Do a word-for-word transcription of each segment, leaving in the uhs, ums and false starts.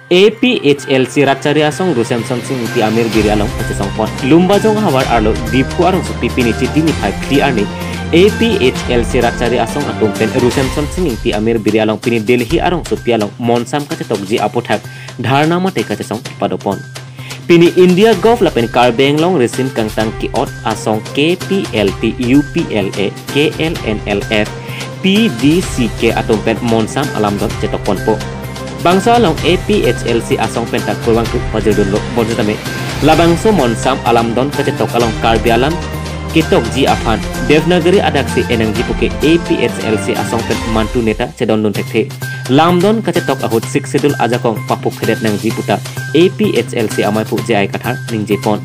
A P H L C Ratchari Asong Ru Semson Sing Ingti Amir Biri along kachesongpon. Lumbajong ahavar arlo Diphu arongsopi pini Chiti niphai phli arni A P H L C Ratchari Asong atum pen Ru Semson Sing Ingti Amir Biri along pini Delhi arongsopi along monsam kachetokji aputhak dharna mate kachesong padopon. Pini India Govt lapen Karbi Anglong risim kangtang ke-ot asong K P L T, U P L A, K L N L F, P D C K atum pen monsam alamdon chetokponpo. Bangso along A P H L C asong pen ta kurvangthu pajirdunlo, bonsitame labangso monsam alamdon kachetok along Karbi alam ketokji aphan Devanagari adaksi enangji puke A P H L C asong pen mantu neta chedondun thekthe. Lamdon kachetok ahut Sixth Schedule ajakong paphukthedet nangji puta A P H L C amaiphu J I Kathar ningjepon.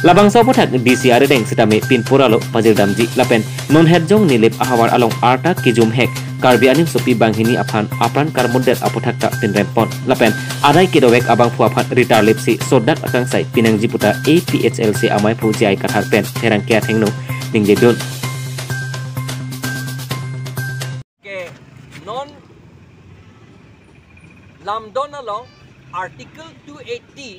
Labangso aputhak D C arideng sitame pinpura lo pajirdamji lapen non Hetjong Nilip ahavar along arta kijumhek Karbi aning sopi banghini aphan apran karmutdet aputhak ta pinrempon lapen adai kedovek abangphu aphan ritarlipsi sodak akangsai pinangji puta A P H L C amaiphu J I Kathar pen therangke athengno ningjedun. Ke non lamdon along Article two eighty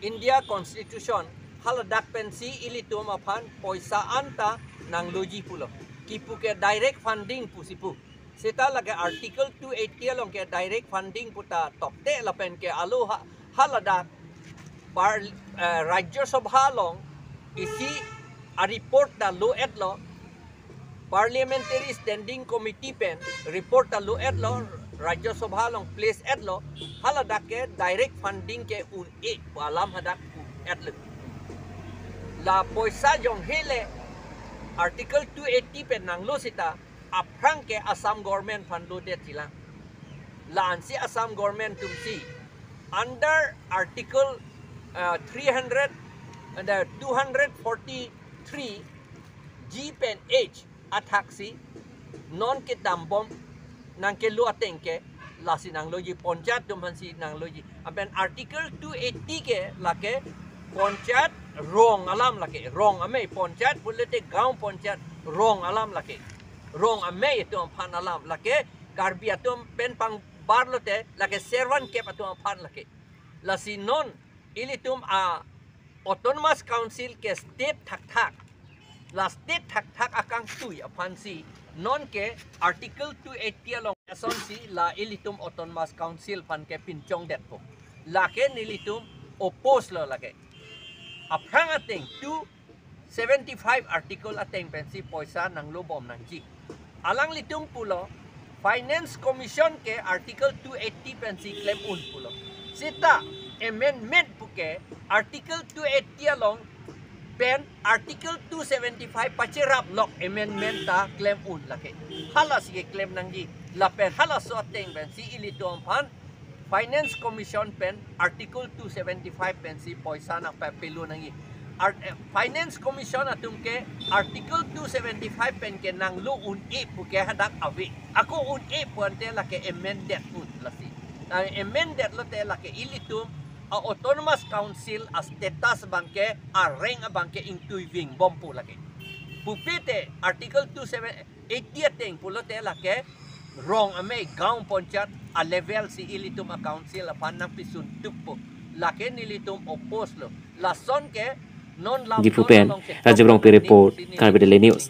India Constitution haladak pensi ilitum aphan poisa anta nangloji pulo. Kipu ke direct funding pusi pu. Seta lake Article two eighty along ke direct funding puta tokte lapen ke alo ha, haladak par, eh, Rajya Sabha along isi a report ta lo-etlo, Parliamentary Standing Committee pen report ta lo-etlo, Rajya Sabha along place etlo, haladak ke direct funding ke un-e pu alam hadak un-etlo. La poisa jong hele Article two eighty pen nanglo seta aphrang ke Assam government aphan lodet jilang. La ansi Assam government atumsi under Article, uh, three hundred and, uh, two hundred forty-three G pen H athaksi non kedambom nangkelo ateng ke lasi nangloji, panchayat atum aphansi nangloji. Lapen Article two eighty ke lake panchayat rong alam lake, rong amei, panchayat pulote gaon panchayat, rong alam lake, rong amei atum aphan alam lake, Karbi atum pen pangbar lote lake servan kep atum aphan lake. Lasi non ilitum a Autonomous Council ke state thakthak, la state thakthak akangtui aphansi non ke Article two eighty along asonsi la ilitum Autonomous Council aphan ke pinchongdetpo. Lake nelitum oppose lo lake. Aphrang ateng two seventy-five article ateng pensi poisa nanglobom nangji. Alanglitum pulo, Finance Commission ke Article two eighty pensi klem un pulo. Seta amendment puke Article two eighty along pen Article two seventy-five pacherap lok amendment ta klem un lake. Halasi keklem nangji. Lapen halaso ateng pensi ilitum aphan Finance Commission pen Article two seventy-five pensi poisa nangpapilo nangji. Art-, eh, Finance Commission atum ke Article two seventy-five pen ke nanglo un-e puke hadak ave. Ako un-e pu ante lake amended un lasi. Na amended lote lake ilitum a Autonomous Council a status abangke, a rank abangke ingtui vingbompo lake. Pupe te Article two seven eighty ateng pulote lake rong amei gaon panchayat a level si ilitum a council aphan nangpisun tuppo. Lake nelitum oppose lo. Lason ke non lam Diphu pen along ke Rajiv Rongpi report, Karbi Daily News.